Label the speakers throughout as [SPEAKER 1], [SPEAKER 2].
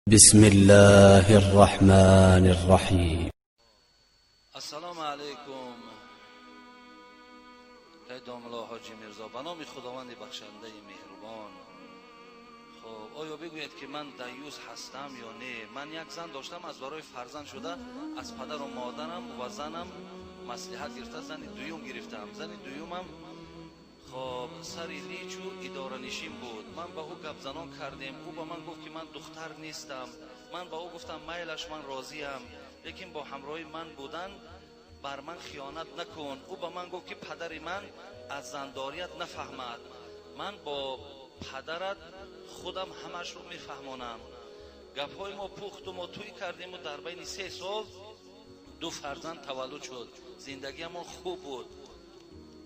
[SPEAKER 1] بسم الله الرحمن الرحیم.
[SPEAKER 2] Ассалому алайкум, эй домулло Ҳоҷӣ Мирзо, ба номи Худованди бахшандаи меҳрубон. Хуб, оё бигӯед, ки ман даюс ҳастам ё не? Ман як зан доштам, аз барои фарзанд шуда аз падару модарам ва занам маслиҳат гирифта, зани дуюм гирифтам. Зани дуюмам хоб сари личу идоранишин буд. Ман ба ӯ гапзанон кардем, ӯ ба ман гуфт, ки ман духтар нестам. Ман ба ӯ гуфтам, майлаш, ман розиям, лекин бо ҳамроҳи ман будан бар ман хиёнат накун. Ӯ ба ман гуфт, ки падари ман аз зандорият нафаҳмад, ман бо падарат худам ҳамашро мефаҳмонам. Гапҳои мо пухту мо тӯй кардему дар байни 3 сол ду фарзанд таваллуд шуд. Зиндагиамон хуб буд.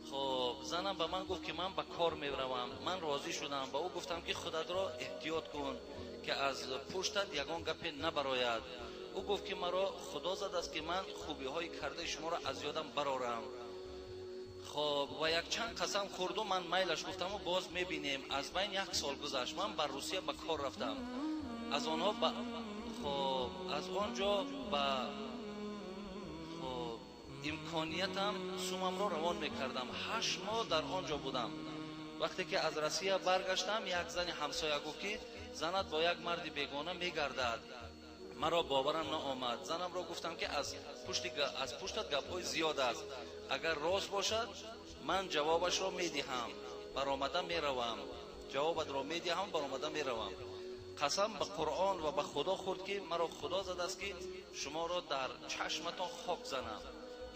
[SPEAKER 2] Хоб, занам ба ман гуфт, ки ман ба кор меравам. Ман розӣ шудам. Ба ӯ гуфтам, ки худатро эҳтиёт кун, ки аз пуштат ягон гапе набарояд. Ӯ гуфт, ки маро Худо задааст, ки ман хубиҳои кардаи шуморо аз ёдам барорам. Хоб, ва якчанд қасам хӯрду ман майлаш гуфтаму боз мебинем. Аз байн як сол гузашт, ман ба Русия ба кор рафтам. Аз онҳо ба хоб, аз он ҷо ба хоб имкониятам сумамро равон мекардам. 8 моҳ дар он ҷо будам. Вақте ки аз Россия баргаштам, як зани ҳамсоя гуфт, ки занат бо як марди бегона мегардад. Маро боварам наомад. Занамро гуфтам, ки аз пуштат гапҳои зиёд аст, агар рост бошад, ман ҷавобашро медиҳам, баромада меравам, ҷавобатро медиҳам, баромада меравам. Қасам ба Қуръон ва ба Худо хӯрд, ки маро Худо задааст, ки шуморо дар чашматон хок занам,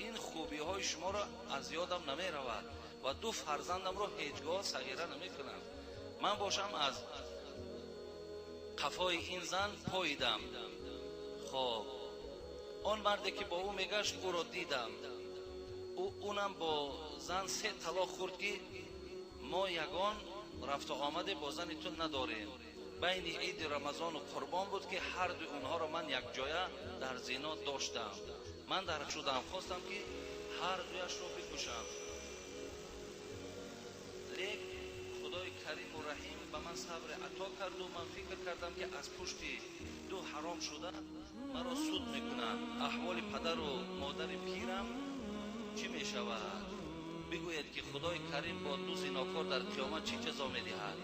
[SPEAKER 2] ин хубиҳои шуморо аз ёдам намеравад ва ду фарзандамро ҳеҷ гоҳ сағира намекунам. Ман бошам, аз қафои ин зан поидам. Хоб, он марде, ки бо ӯ мегашт, ӯро дидам. Ӯ унам бо зан се талоқ хӯрд, ки мо ягон рафту омаде бо зани ту надорем. Байни иди Рамазону Қурбон буд, ки ҳардуи онҳоро ман якҷоя дар зино доштам. Ман дар шудам, хостам, ки ҳар дуяшро бикушам, лек Худои Кариму Раҳим ба ман сабре ато карду ман фикр кардам, ки аз пушти ду ҳаром шуда маро суд мекунанд. Аҳволи падару модари пирам чӣ мешавад? Бигӯед, ки Худои Карим бо ду зинокор дар қиёмат чӣ ҷазо медиҳад?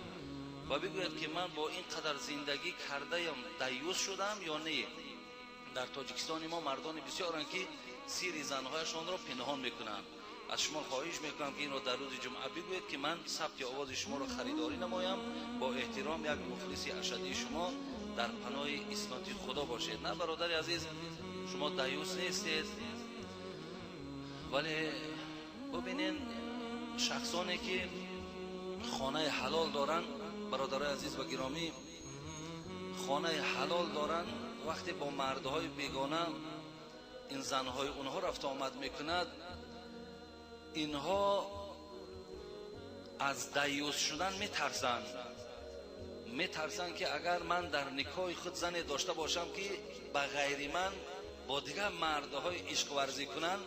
[SPEAKER 2] Ва бигӯед, ки ман бо ин қадар зиндагӣ кардаям даюс шудам ё не? Дар Тоҷикистони мо мардони бисёранд, ки сири занҳояшонро пинҳон мекунанд. Аз шумо хоҳиш мекунам, ки инро дар рӯзи ҷумъа бигӯед, ки ман сабти овози шуморо харидорӣ намоям. Бо эҳтиром, як мухлиси ашаддии шумо. Дар паноҳи исмати Худо бошед. На, бародари азиз, шумо даюс нестед, вале бубинен, шахсоне, ки хонаи ҳалол доранд, бародарои азиз ва гиромӣ, хонаи ҳалол доранд, вақте бо мардҳои бегона ин занҳои онҳо рафту омад мекунад, инҳо аз даюс шудан метарсанд. Метарсанд, ки агар ман дар никоҳи худ зане дошта бошам, ки ба ғайри ман бо дигар мардҳои ишқварзӣ кунанд,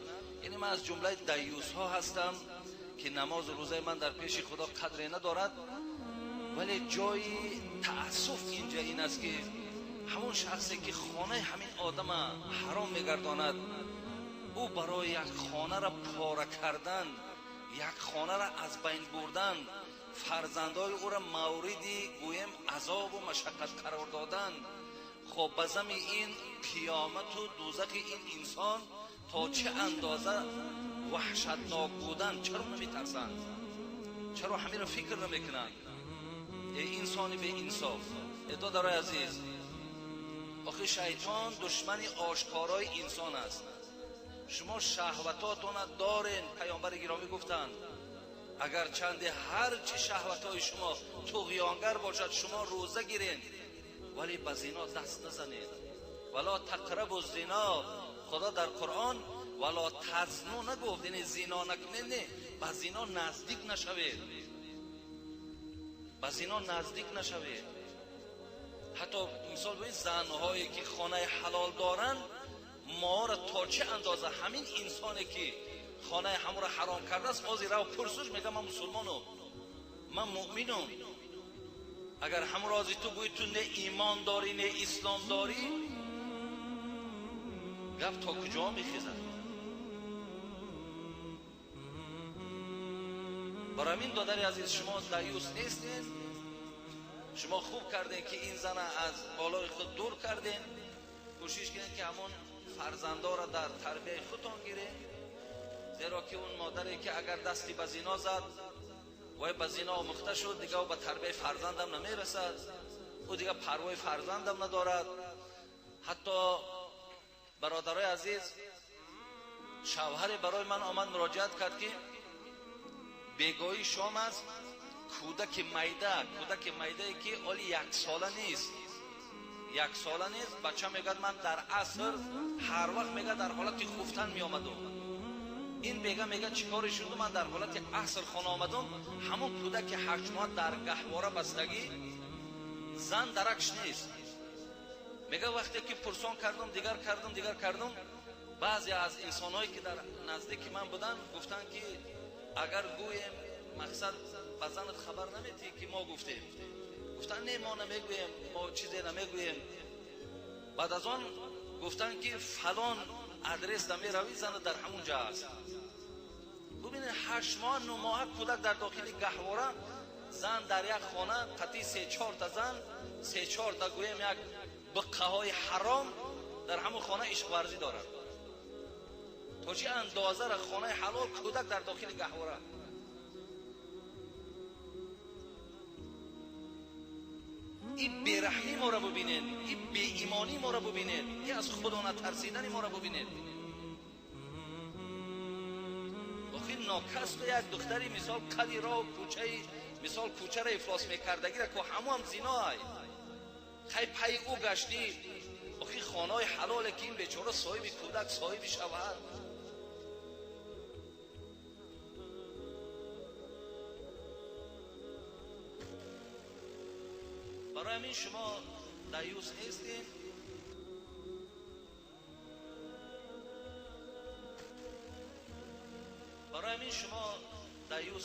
[SPEAKER 2] яъне ман аз ҷумлаи даюсҳо ҳастам, ки намозу рӯзаи ман дар пеши Худо қадре надорад. Вале ҷои таассуф инҷа ин аст, ки ҳамон шахсе, ки хонаи ҳамин одама ҳаром мегардонад, ӯ барои як хонара пора кардан, як хонара аз байн бурдан, фарзандои ӯра мавриди, гӯем, азобу машаққат қарор додан, хоб, ба зами ин қиёмату дӯзахи ин инсон то чӣ андоза ваҳшатнок будан, чаро наметарсанд? Чаро ҳаминро фикр намекунанд? Э инсони беинсоф, э додарои азиз, охи шайтон душмани ошкорои инсон аст. Шумо шаҳватотона дорен. Паёмбари гиромӣ гуфтанд: агар чанде ҳар чӣ шаҳватҳои шумо туғёнгар бошад, шумо рӯза гирен, вале ба зино даст назанед. ولا تقربوا الزنا. Худо дар Қуръон ولا تزنوا нагуфт, яъне зино накунед. Не, ба зино наздик нашавед, ба зино наздик нашавед. Ҳатто мисол бибинед, занҳое, ки хонаи ҳалол доранд, моро то чӣ андоза ҳамин инсоне, ки хонаи ҳамонро ҳаром кардааст, ҳозир рав пурсуш, мегӯям: ман мусулмонам, ман муъминам. Агар ҳамрози ту гӯй ту не имон дорӣ, не ислом дорӣ, гап то куҷо мехезад? Барои ҳамин додари азиз, шумо даюс нестед. Шумо хуб кардед ки ин зана аз болои худ дур кардед. Кӯшиш кунед ки ҳамон фарзандоро дар тарбияи худтон гиред, зеро ки он модаре ки агар дасти ба зино зад, вай ба зино омӯхта шуд, дигар ба тарбияи фарзандам намерасад, ӯ дигар парвои фарзандам надорад. Ҳатто бародарои азиз, шавҳаре барои ман омад муроҷиат кард ки бегоҳии шом аст, кӯдаки майда, кӯдаки майдае ки оли яксола нест, яксола нест, бача мегӯяд ман дар аср ҳар вақт мегӯяд дар ҳолати хуфтан меомадум. Ин бега мегӯяд чӣ коре шуду, ман дар ҳолати аср хона омадум, ҳамон кӯдаки ҳаштмоҳа дар гаҳвора бастагӣ, зан даракш нест. Мегӯяд вақте ки пурсон кардум, дигар кардум, дигар кардум, баъзе аз инсонҳое ки дар наздики ман буданд гуфтанд ки агар гӯем мақсад ба занат хабар наметиҳӣ ки мо гуфтем. Гуфтанд не, мо намегӯем, мо чизе намегӯем. Баъд аз он гуфтанд ки фалон адрес намеравӣ, занат дар ҳамон ҷо аст. Бубинед, 8 моҳ 9 моҳ кӯдак дар дохили гаҳвора, зан дар як хона, қатъи се-чор та зан, се-чор та гӯем як биққаҳои ҳаром дар ҳамон хона ишқварзӣ дорад. То чӣ андозара хонаи ҳалол кӯдак дар дохили гаҳвора. Ин бераҳмӣ моро бубинед, ин беимонӣ моро бубинед, ин аз худо натарсидани моро бубинед. Охир нокасб як духтари мисол қади роҳ кӯчаи мисол кӯчаро ифлос мекардагира ку ҳамон зиноай. Хай пай ӯ гаштӣ. Охир хонаҳои ҳалоле ки ин бечора соҳиби кӯдак, соҳиби шавҳар. Барои ҳамин шумо даюс нестед. Барои ҳамин шумо даюс,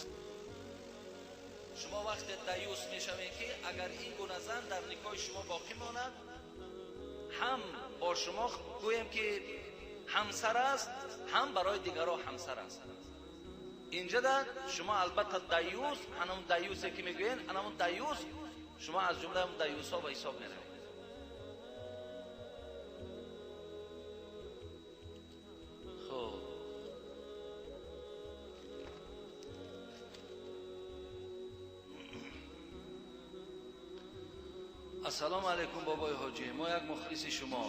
[SPEAKER 2] шумо вақте даюс мешавед ки агар ин гуна зан дар никоҳи шумо боқӣ монад, ҳам бо шумо гӯем ки ҳамсар аст, ҳам барои дигарҳо ҳамсар аст. Инҷа да шумо албатта даюс, ҳанон даюсе ки мегӯед, ҳанон даюс, шумо аз ҷумла даюсҳо ба ҳисоб меравед. Хуб, ассалому алайкум бобои ҳоҷӣ, мо як мухлиси шумо.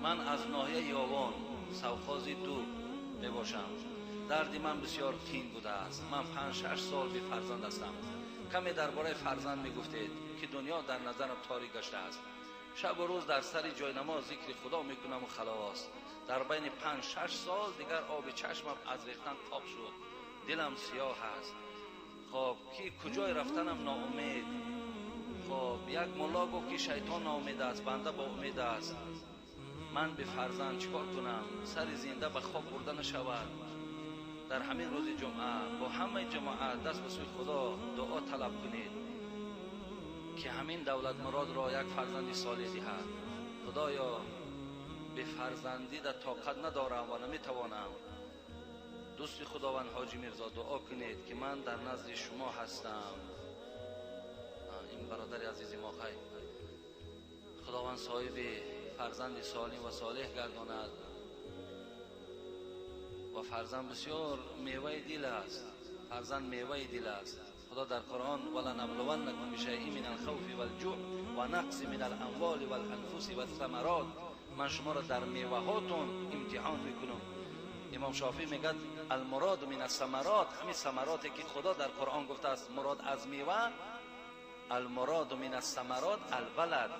[SPEAKER 2] Ман аз ноҳияи Ёвон, совхози 2 мебошам. Дарди ман бисёр қин будааст. Ман 5-6 сол бефарзанд ҳастам. Каме дар бораи фарзанд мегуфтед ки дунё дар назарам торик гаштааст. Шабу рӯз дар сари ҷойнамоз зикри худо мекунам ва халос. Дар байни 5-6 сол дигар оби чашмам аз рехтан тоб шуд. Дилам сиёҳ аст. Хоб ки куҷой рафтанам ноумед. Хоб як мулло гуфт ки шайтон ноумед аст, банда бо умед аст. Ман бе фарзанд чикор кунам? Сари зинда ба хок бурда нашавад. Дар ҳамин рӯзи ҷумъа бо ҳамаи ҷамоат даст ба сӯи худо дуо талаб кунед ки ҳамин давлатмуродро як фарзанди солеҳ диҳад. Худоё, бе фарзандӣ дар тоқат надорам ва наметавонам. Дӯсти худованд ҳоҷӣ Мирзо, дуо кунед ки ман дар назди шумо ҳастам. Ин бародари азизи мо, хайр, худованд соҳиби фарзанди солим ва солеҳ гардонад. Ва фарзанд бисёр меваи дил аст. Фарзанд меваи дил аст. Худо дар Қуръон валанаблуваннакум бишайъин минал хавфи валҷӯъ ва нақси минал амволи валанфуси вассамарот. Ман шуморо дар меваҳотон имтиҳон мекунам. Имом Шофеъӣ мегӯяд алмуроду минас самарот, ҳамин самароте ки Худо дар Қуръон гуфтааст мурод аз мева, алмуроду минас самарот алвалад,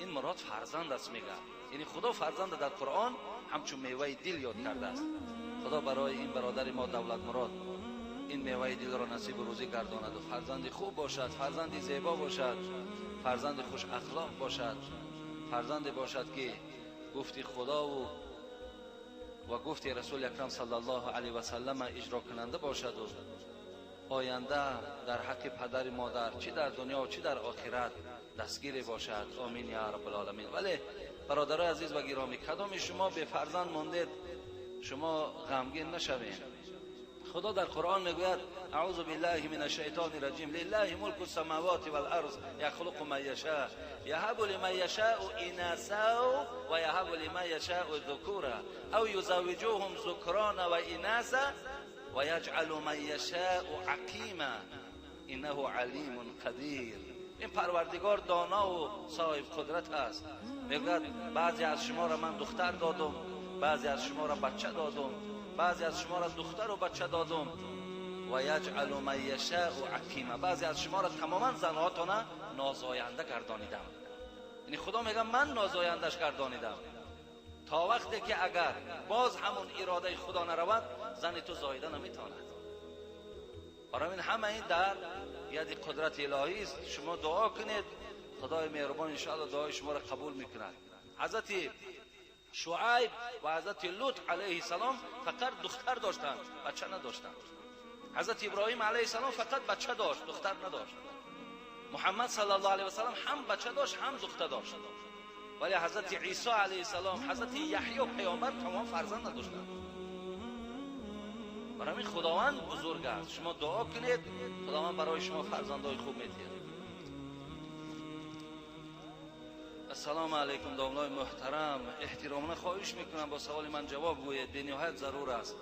[SPEAKER 2] ин мурод фарзанд аст мегӯяд. Яъне Худо фарзанд дар Қуръон ҳамчун меваи дил ёд кардааст. Худо барои ин бародари мо давлатмурод ин меваи дилро насибу рӯзӣ гардонад ва фарзанди хуб бошад, фарзанди зебо бошад, фарзанди хушахлоқ бошад, фарзанде бошад ки гуфти худову ва гуфти расули акрам саллаллоҳу алайҳи васаллам иҷро кунанда бошад ва оянда дар ҳаққи падари модар чӣ дар дунё чӣ дар охират дастгире бошад. Омин я раббалъоламин. Вале бародарои азиз ва гиромӣ, кадоми шумо бефарзанд мондед, шумо ғамгин нашавед. Худо дар Қуръон мегӯяд: аъузу биллаҳи мин ашшайтони раҷим, лиллаҳи мулку самавати вал арз яхлуқу ман яша яҳабу лиман яшаъу инасау ва яҳабу лиман яшаъу зукура ав юзаввиҷуҳум зукрана ва инаса ва яҷъалу ман яшаъу ақима иннаҳу алимун қадир. Ин Парвардигор донову соҳибқудрат аст. Мегӯяд баъзе аз шуморо ман духтар додум, баъзе аз шуморо бача додум, баъзе аз шуморо духтару бача додум. Ва яҷъалу ман яшаъу ақима, баъзе аз шуморо тамоман занҳотона нозоянда гардонидам. Яъне Худо мегӯяд ман нозояндаш гардонидам, то вақте ки агар боз ҳамон иродаи Худо наравад, зани ту зоида наметавонад. Барои ин ҳама ин дар яди қудрати илоҳист. Шумо дуо кунед, Худои меҳрубон иншоалло дуои шуморо қабул мекунад. Ҳазрати Шуайб ва ҳазрати Лут алайҳи салом фақат духтар доштанд, бача надоштанд. Ҳазрати Иброҳим алайҳи салом фақат бача дошт, духтар надошт. Муҳаммад саллаллоҳу алайҳи васаллам ҳам бача дошт, ҳам духтар дошт. Вале ҳазрати Исо алайҳи салом, ҳазрати Яҳё паёмбар тамом фарзанд надоштанд. Барои ҳамин Худованд бузург аст. Шумо дуо кунед, Худованд барои шумо фарзандои хуб медиҳад. Ассалому алайкум домлои муҳтарам, эҳтиромона хоҳиш мекунам бо саволи ман ҷавоб гӯед, бениҳоят зарур аст.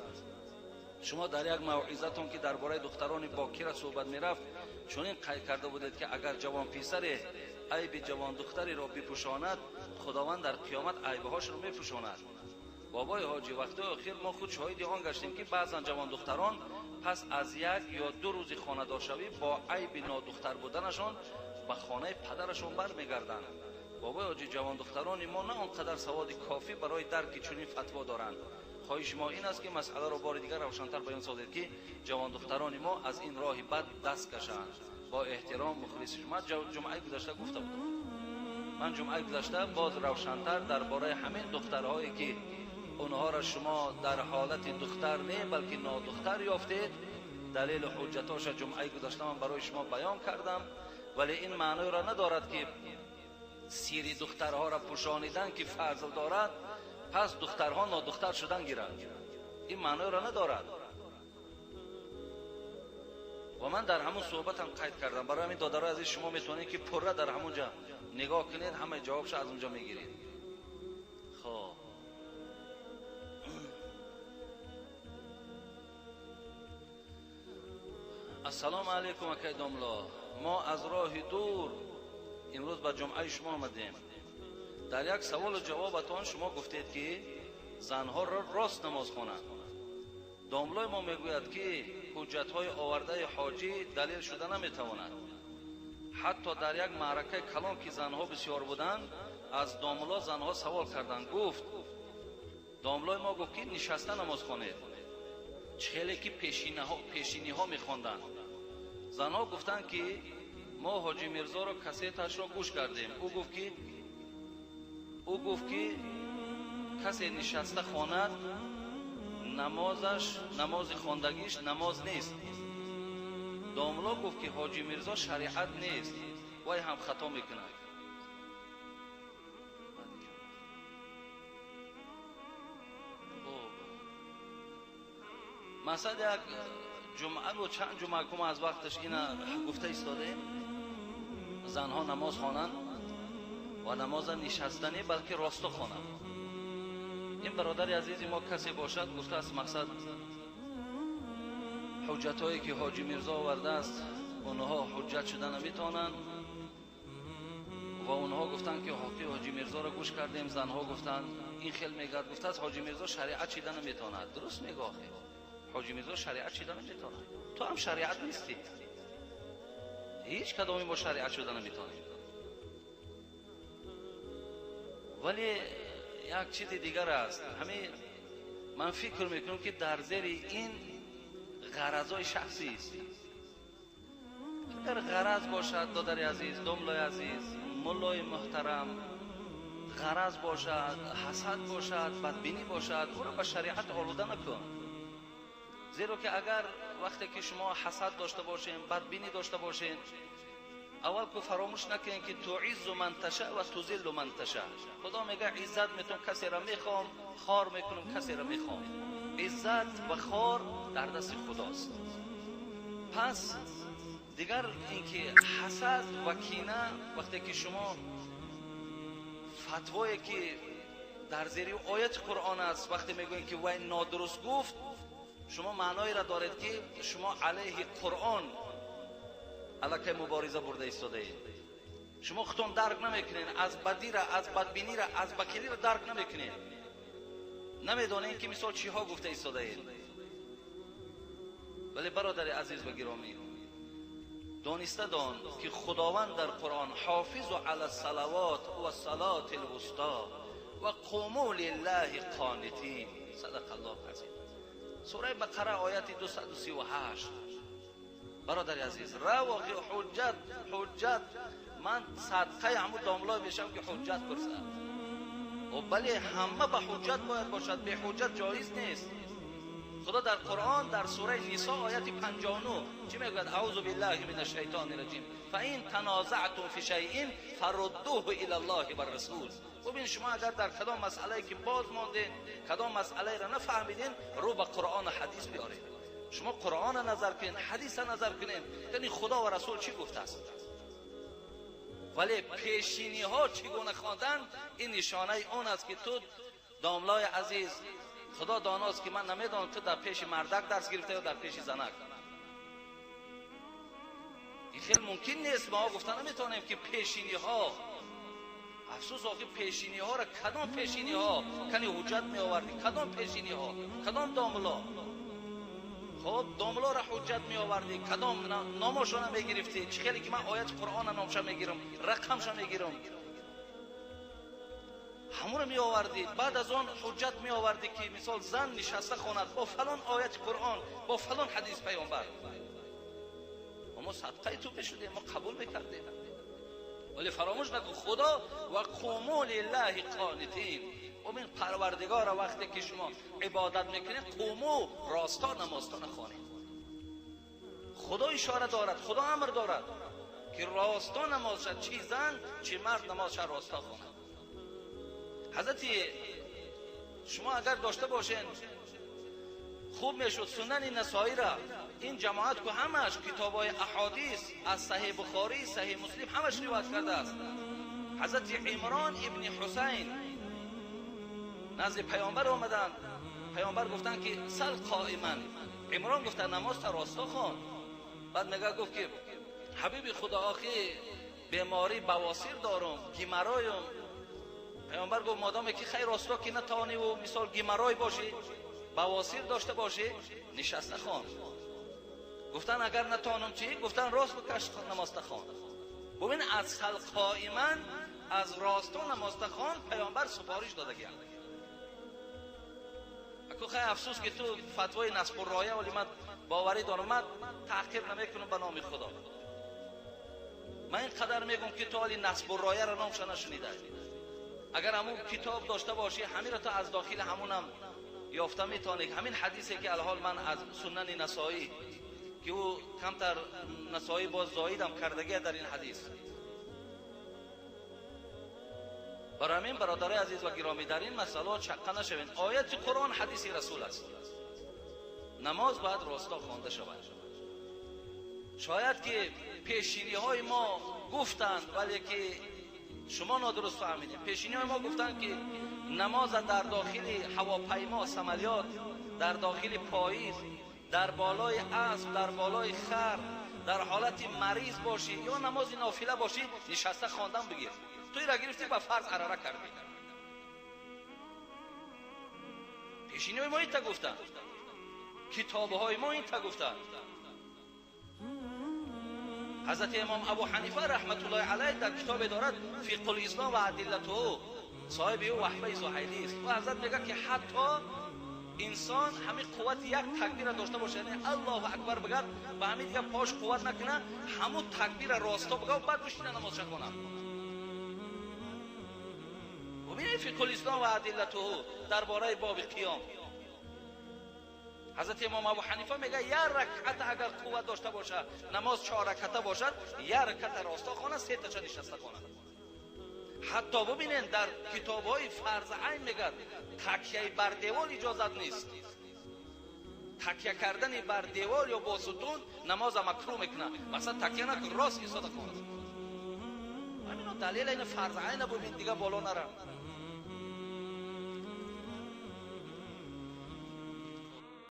[SPEAKER 2] Шумо дар як мавъизатон ки дар бораи духтарони бокира суҳбат мерафт, чунин қайд карда будед ки агар ҷавонписаре айби ҷавондухтареро бипӯшонад, Худованд дар қиёмат айбҳошро мепӯшонад. Бобои ҳоҷӣ, вақтҳои охир мо худ шоҳиди он гаштем ки баъзан ҷавондухтарон пас аз як ё ду рӯзи хонадоршавӣ бо айби нодухтар буданашон ба хонаи падарашон бармегарданд. Бобои ҳоҷӣ, ҷавондухтарони мо на он қадар саводи кофӣ барои дарки чунин фатво доранд. Хоҳиши мо ин аст ки масъаларо бори дигар равшантар баён созед ки ҷавондухтарони мо аз ин роҳи бад даст кашанд. Бо эҳтиром, мухлиси шумо. Ҷумъаи гузашта гуфта будам. Ман ҷумъаи гузашта боз равшантар дар бораи ҳамин духтарҳое ки онҳоро шумо дар ҳолати духтар не, балки нодухтар ёфтед, далелу ҳуҷҷатҳоша ҷумъаи гузашта ман барои шумо баён кардам. Вале ин маъноеро надорад ки сири духтарҳоро пӯшонидан ки фазл дорад, пас духтарҳо нодухтар шудан гиранд. Ин маъноеро надорад. Ва ман дар ҳамон суҳбатам қайд кардам. Барои ҳамин додарои азиз, шумо метавонед ки пурра дар ҳамон ҷа нигоҳ кунед, ҳамаи ҷавобша аз он ҷо мегиред. Хоб, ассалому алайкум акай домло, мо аз роҳи дур имрӯз ба ҷумъаи шумо омадем. Дар як саволу ҷавобатон шумо гуфтед ки занҳоро рост намоз хонанд. Домлои мо мегӯяд ки ҳуҷҷатҳои овардаи ҳоҷӣ далел шуда наметавонад. Ҳатто дар як маъракаи калон ки занҳо бисёр буданд, аз домло занҳо савол карданд. Гуфт домлои мо гуфт ки нишаста намоз хонед, хеле ки пешиниҳо мехонданд. Занҳо гуфтанд ки мо ҳоҷӣ Мирзоро кассеташро гӯш кардем. Ӯ гуфт ки касе нишаста хонад, намозаш, намози хондагиш намоз нест. Домло гуфт ки ҳоҷӣ Мирзо шариат нест, вай ҳам хато мекунад. Масалан як ҷумъа буд, чанд ҷумъа кума аз вақташ ина гуфта истодаем, занҳо намоз хонанд ва намоза нишаста не, балки росто хонанд. Ин бародари азизи мо касе бошад гуфтааст мақсад ҳуҷҷатҳое ки ҳоҷӣ Мирзо овардааст, онҳо ҳуҷҷат шуда наметавонанд. Ва онҳо гуфтанд ки ҳоҷӣ Мирзоро гӯш кардем, занҳо гуфтанд ин хел мегӯяд, гуфтааст ҳоҷӣ Мирзо шариат шида наметавонад. Дуруст мегӯ охир, ҳоҷӣ Мирзо шариат шида наметавонад. Ту ҳам шариат нестӣ, ҳеҷ кадоми мо шариат шуда наметавонем. Вале як чизи дигар аст. Ҳамин ман фикр мекунам ки дар зери ин ғаразҳои шахсӣ аст. Агар ғараз бошад, додари азиз, домлои азиз, муллои муҳтарам, ғараз бошад, ҳасад бошад, бадбинӣ бошад, ӯро ба шариат олуда накун. Зеро ки агар вақте ки шумо ҳасад дошта бошед, бадбинӣ дошта бошед, Аввал ку фаромӯш накунед, ки туиззу ман таша ва тузиллу ман таша. Худо мегӯяд иззат метавон касеро мехоҳам, хор мекунам касеро мехоҳам. Иззат ва хор дар дасти Худост. Пас дигар инки ҳасад ва кина, вақте ки шумо фатвое ки дар зери ояти Қуръон аст, вақте мегӯед ки вай нодуруст гуфт, шумо маъноеро доред ки шумо алайҳи Қуръон аллакай мубориза бурда истодаед. Шумо худтон дарк намекунед, аз бадира, аз бадбинира, аз бакилира дарк намекунед, намедонед ки мисол чиҳо гуфта истодаед. Вале бародари азиз ва гиромӣ, дониста дон ки Худованд дар Қуръон ҳофизу ала салавот ва салоти лвусто ва қуму лиллаҳи қонитин. Садақа Аллоҳу азим. Сураи Бақара ояти 238. Бародари азиз, равоқи ҳуҷҷат, ҳуҷҷат, ман садқаи ҳамун домлой мешавам ки ҳуҷҷат пурсад. Бале, ҳама ба ҳуҷҷат бояд бошад, бе ҳуҷҷат ҷоиз нест. Худо дар Қуръон дар сураи Нисо ояти 59 чӣ мегӯяд? Аузу биллаҳи минаш шайтони раҷим. Фаин танозаътум фи шайъин фаруддуҳу илаллоҳи варрасул. Бубин, шумо агар дар кадом масъалае ки боз мондед, кадом масъалаеро нафаҳмидед, рӯ ба Қуръону ҳадис биёред. Шумо Қуръонро назар кунед, ҳадисро назар кунед, яъне Худо ва Расул чӣ гуфтааст. Вале пешиниҳо чӣ гуна хонданд, ин нишонаи он аст ки ту домлои азиз, Худо доност ки ман намедонам ту дар пеши мардак дарс гирифта ё дар пеши занак. Ин хеле мумкин нест. Мо гуфта наметавонем ки пешиниҳо, афсӯс, охи пешиниҳоро кадом пешиниҳо кани ҳуҷҷат меовардӣ? Кадом пешиниҳо, кадом домло? Хоб, домлоро ҳуҷҷат меовардӣ, кадом номошона мегирифтӣ? Чӣ хеле ки ман ояти Қуръона номша мегирам, рақамша мегирам, ҳамонро меовардӣ. Баъд аз он ҳуҷҷат меовардӣ ки мисол зан нишаста хонад бо фалон ояти Қуръон, бо фалон ҳадис паёмбар. Мо садқаи ту мешудем, мо қабул мекардем. Вале фаромӯш накун, Худо ва қуму лиллаҳи қонитин. Бубин, Парвардигора вақте ки шумо ибодат мекунед, қуму росто намозтона хонед. Худо ишора дорад, Худо амр дорад ки росто намоз шад, чи зан чи мард намозша росто хонад. Ҳазрати шумо агар дошта бошед, хуб мешуд Сунани Насоиро. Ин ҷамоат ку ҳамаш китобҳои аҳодис аз Саҳеҳ Бухорӣ, Саҳеҳ Муслим ҳамаш ривоят кардааст. Ҳазрати Имрон ибни Ҳусайн назди паёмбар омаданд. Паёмбар гуфтанд ки сал қоиман. Имрон гуфта намозта росто хон. Баъд мега гуфт ки ҳабиби Худо, охи беморӣ бавосир дорум, гимароюм. Паёмбар гуфт модоме ки хайр росто ки натавониву мисол гимарой бошӣ, бавосир дошта бошӣ, нишаста хон. Гуфтан агар натавонам чӣ? Гуфтан рост бикаш намозта хон. Бубин, аз сал қоиман, аз росто намозта хон паёмбар супориш додагианд. Аку хай афсӯс ки ту фатвои насбурроя, вале ман боварӣ дорам, ман таҳқир намекунам ба номи Худо. Ман ин қадар мегӯм ки ту ҳоли насбуррояро номша нашунидаӣ. Агар ҳамун китоб дошта бошӣ, ҳаминро ту аз дохили ҳамунам ёфта метавонӣ. Ҳамин ҳадисе ки алҳол ман аз Сунани Насоӣ, ки ӯ камтар Насоӣ боз зоидам кардагия дар ин ҳадис. Барои ҳамин бародарои азиз ва гиромӣ, дар ин масъалаҳо чаққа нашавед. Ояти Қуръон ҳадиси Расул аст. Намоз бояд росто хонда шавад. Шояд ки пешиниҳои мо гуфтанд, вале ки шумо нодуруст фаҳмидед. Пешиниҳои мо гуфтанд ки намоз дар дохили ҳавопаймо, самолёт, дар дохили поиз, дар болои асп, дар болои хар, дар ҳолати мариз бошӣ ё намози нофила бошӣ, нишаста хондан бигир. Ту ира гирифтӣ ба фарз арара кардӣ. Пешиниҳои мо инта гуфтанд, китобҳои мо инта гуфтанд. Ҳазрати имом Абу Ҳанифа раҳматуллоҳи алайҳ дар китобе дорад Фиқҳул ислом ва адиллатуҳу, соҳиби ӯ Ваҳбаи Зуҳайлӣ аст. Ва ҳазрат мегӯяд ки ҳатто инсон ҳамин қуввати як такбирро дошта бошад, яъне Аллоҳу акбар бигӯяд, ба ҳамин дигар пош қувват накунад, ҳамун такбирро росто бигӯяд, баъд бишина намозша хонад. Бубинед Фиқҳул ислом ва адиллатуҳу дар бораи боби қиём. Ҳазрати имом Абу Ҳанифа мегӯяд, як ракъата агар қувват дошта бошад, намоз чор ракъата бошад, як ракъата роста хонад, сеташа нишаста хонад. Ҳатто бубинед, дар китобҳои фарзи айн мегӯяд, такяи бар девор иҷозат нест. Такя кардани бар девор ё бо сутун намоза макрӯҳ мекунад. Масалан, такя накун, рост истода хон. Ҳамино далела, ина фарзи айна бубин, дига боло нара.